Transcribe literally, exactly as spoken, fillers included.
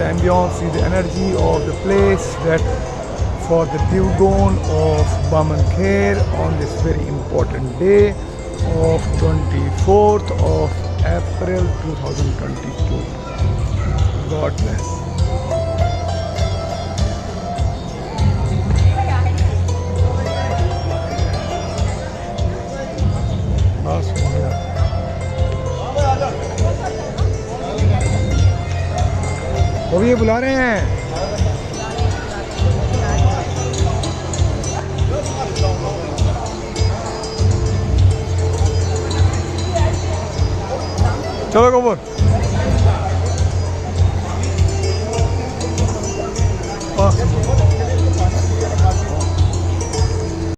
The ambience, see the energy of the place that for the Diugon of Bamankher on this very important day of twenty-fourth of April two thousand twenty-two. God bless. बस हो गया। वो भी ये बुला रहे हैं। चलो गोबर।